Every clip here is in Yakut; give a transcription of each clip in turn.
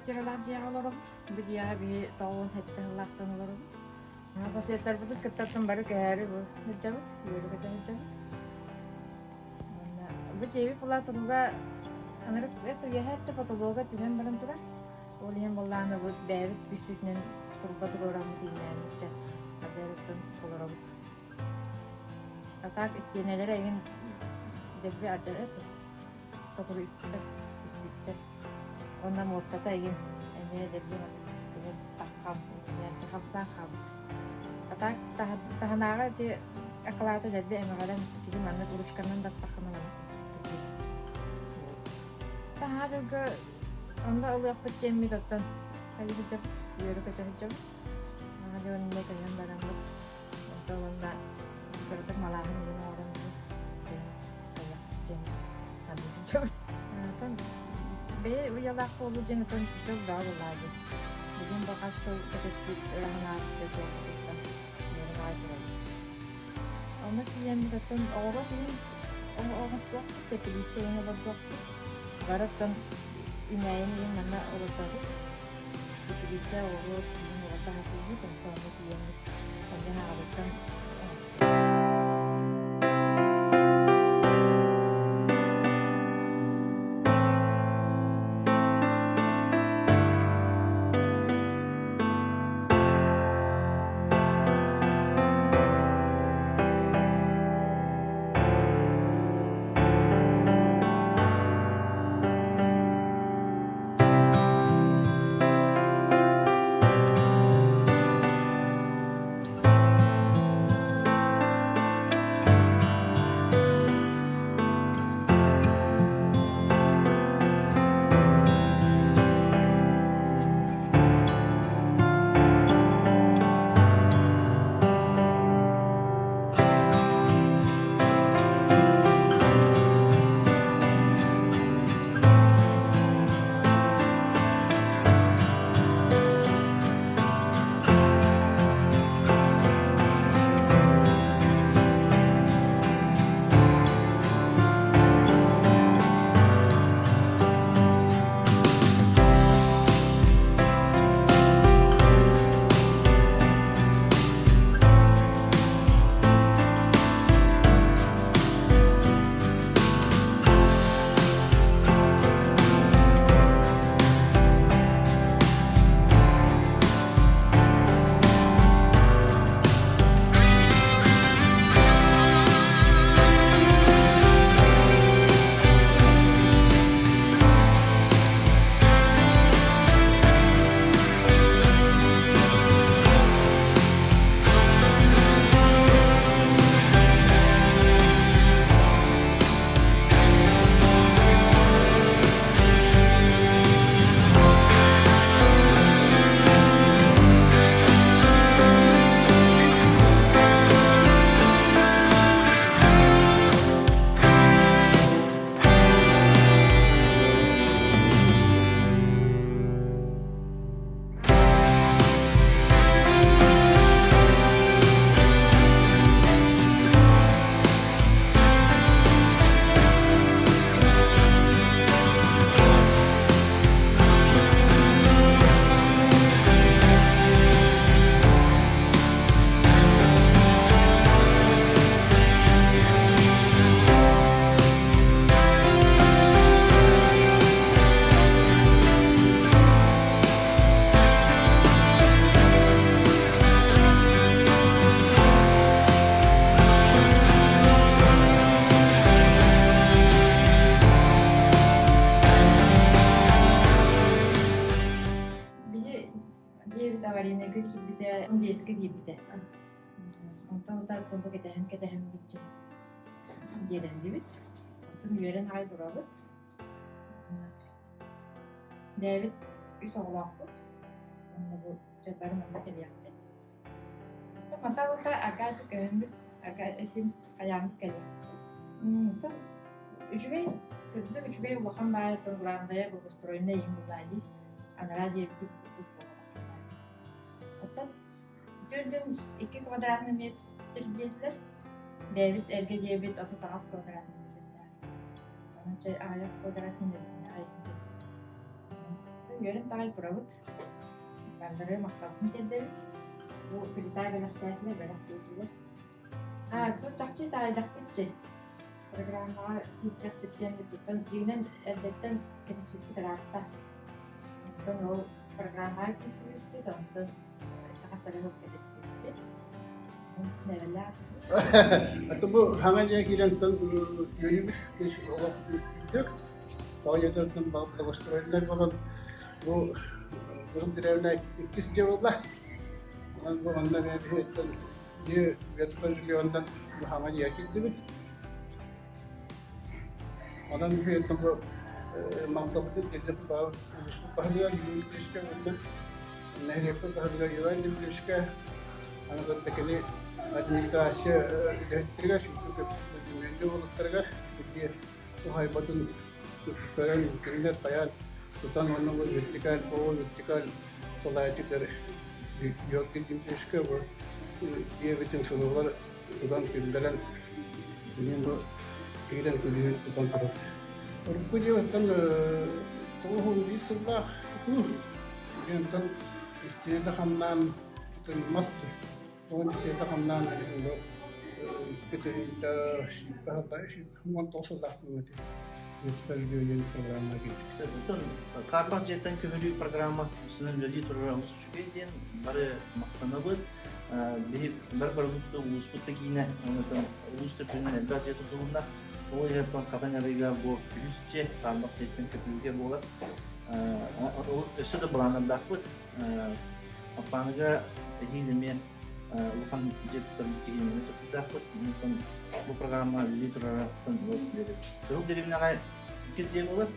квартиралаах дьиэҕэ олоробут. Бу дьиэҕэ биһи 97 сыллаахтан олоробут. Соседтарбытын кыттаттан бары көһөөрү бу сылдьабыт, үөрэ-көтө сылдьабыт. Уонна бу дьиэбит булаатымга анарык это үөһээ өттө потолога түһэн баран турар. Ол иһин буоллаҕына бу бэйэбит күүспүтүнэн турба туруораммыт ииннээммитчэ абыарыттан олоробут. А так истиэнэлэрэ эҥин дэлби алдьарар этэ. Токуруйбуттар, түспүттэр. Уонна муостата эҥин эмиэ дэлби маннык таххам, хамсаан хаалбыт. А так таһынааҕы ити акылаата дэлби эмэҕирэн киһи маннык ручканан бастаххына маннык Таһаа дьылга онно ылыахпыт дьиэммит оттон хайыы сылдьабыт, үөрэ-көтө сылдьабыт. Аҕа дьонунна кэлэн бараммыт Онтон уонна кыратык малааһын иһин оҥорон дьиэн ханыы сылдьабыт. Оттон бэйэ уйалаах буолуу дьиэн оттон дьол бөҕө буоллаҕа дии. Билигин бу хас сыл кэтэспит ыра санаабыт туолбутуттан үөрэн аҕай турабыт. Онно тиийэммит оттон оҕоҕо тиийэн оҥостуохпут, тэпилииссэ иһин олордуохпут. Бары оттон имээйин иһин манна олордобут. Тэпилииссэ оҕуруот иһин олордо сатыыбыт, онтон онно тиийэммит онно аҕабыттан Биһи диэбит аварийнайга киирбитэ, биэскэ киирбитэ. Онтон утааттан бу кэтэһэн кэтэһэн бүтчэ дьиэлэннибит. Онтон үөрэн аҕай турабыт. Бэйэбит үс оҕолоохпут. Уонна бу дьэ бары манна кэлиэхпит. Маталыта арга көһөммүт, арга син хайааммыт кэлиэ. М, Үчүгэй, сырдык үчүгэй улахан баайы главное благоустроенная им была дии. Анараа диэбитин курдук буолбатах. Оттон Төрдүн 2 квадратный метр диэтилэр. Бэйэбит эргэ диэбит 38 квадратный метрдээх. Онон чэй аҕыйах квадратный эбитинэ айанчы. Үөрэн таҕай турабыт. Бардары махталбытын тиэрдэбит. Бу плита бэлэхтээтилэр, бэлэх биэрдилэр. Аа, чахчы таайдахпытчы. Программаҕа киирсэхпит диэн дьиҥинэн эрдэттэн кэтэспиппит ыраатта. Онтон ол программаҕа киирсибиппит, онтон саха сарыһыл кэтэспиппит. Это бу хаҥа дьиэ киирэн үөрүүбүт олох үрдүк. Тоҕо диэтэртэн благоустроеннай буолан бу Кыһыл дэриэбинэ иккис дьиэ буолла. Онон бу манна биһиттэн дьиэ Ветхой регионтан бу хаҥа дьиэ киирдибит. Онон биһиттэн бу малтабытын тиэрдеп улууспут баһылыгар Юрий Дмитриевичкэ уонна нэһилиэкпит баһылыгар Иван Дмитриевичкэ аны кытта кини администрация үлэһиттэригэр сүүрбэ уолаттарыгар бу уһайбатын көрөн кинилэр хайаан тутан уонна бу вертикаль оҕо вертикаль салаайчыктар Георгий Дмитриевичка бу диэбитин сылылар тутан киллэрэн билигин бу киирэн күлүүһүн тутан турар. Урукку дьиэттэн 91 сыллаах тутуу диэнтэн истиэнэтэ хамнаан мас уон истиэнэтэ хамнаан 19 сыллаах программа Оттон хаарбах дьиэттэн көһөрүү программа устунан үлэлии турара олус үчүгэй диэн бары махтанабыт. Биһи бары барыбыт улууспут да киинэ, онтон улуус төрдүнэн элбэх дьиэ тутулунна. Ол иһин Хатаҥ арыыга бу үһүс дьиэ хаарбах дьиэттэн көһүүгэ буолар. Өссө да былааннардаахпыт. Аппааныга эһиил эмиэ улахан дьиэ туттарбыт киһини тутудаахпыт. Онтон бу программа үлэлии турарыттан олус үөрэбит. Кыһыл дэриэбинэҕэ иккис дьиэ буолар.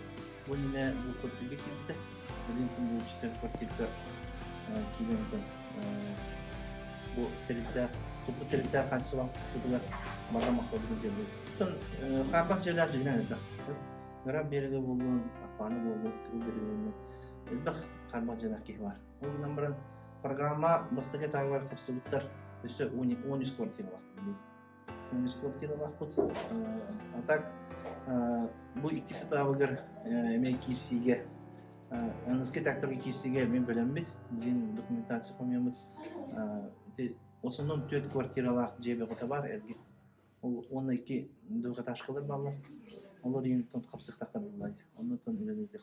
Бу иннинэ бу квартирга киирбитэ. Билин бу четыре квартирга киирэн онтон бу тэрилтээх туппут тэрилтээх хаачыстыбалаах тутугар барҕа махталбытын тиэрдэбит. Оттон хаарбах дьиэлээх дьиҥинэн элбэх. Ыраах биэрэгэ буоллун, Аппааны буоллун, Кыһыл дэриэбинэ элбэх хаарбах дьиэлээх киһи баар. Ол гынан баран программа бастакы этабыгар хапсыбыттар өссө 13 квартиралаах 13 квартиралаахпыт. А так бу иккис этабыгар эмиэ киирсиигэ аныгыскы этаптарга киирсиигэ эмиэ бэлэммит. Билигин документация хомуйаммыт. В основном түөрт квартиралаах дьиэ бөҕөтө баар эргин. Ол уонна икки двухэтажкалар бааллар. Олор иһин хапсыктахтар буолла. Оннуттан үлэлиир.